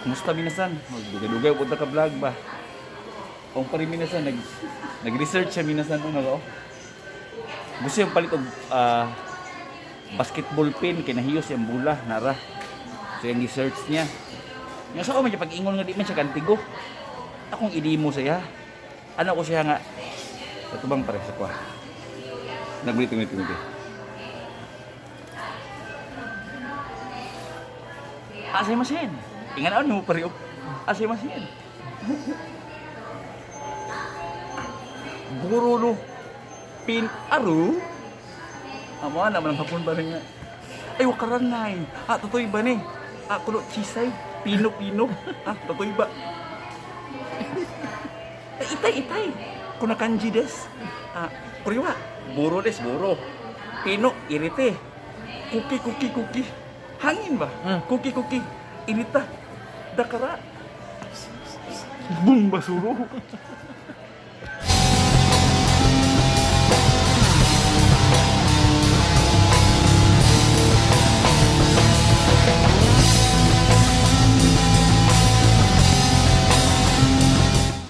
Kumusta, minasan? Magdugay-dugay po ta ka vlog ba? Ang pari minasan nag-research siya minasan ano oh. Gusto yung palit og basketball pin kay nahiyos yung bula nara. So yung research niya. Nga sa man siya pag-ingon nga di man siya kantigo. Akong idimo siya. Ano ko siya nga ito bang pare sa kwa. Nagbulit ngit ngit. Asay masin. Ingan ano pare oh. Asay masin. Buro no. Pin aro. Amo na man ang hapon ba nga. Ay wakaran nay. Ah, totoy ba ni? Ah, kulo chisay. Pino pino. Ah, totoy ba? Ay, itay itay. Kuna kanji des. Ah, kuriwa. Buro des buro. Pino irite. Kuki kuki kuki. Hangin ba? Kuki kuki. Inita. Dakara. Boom basuro.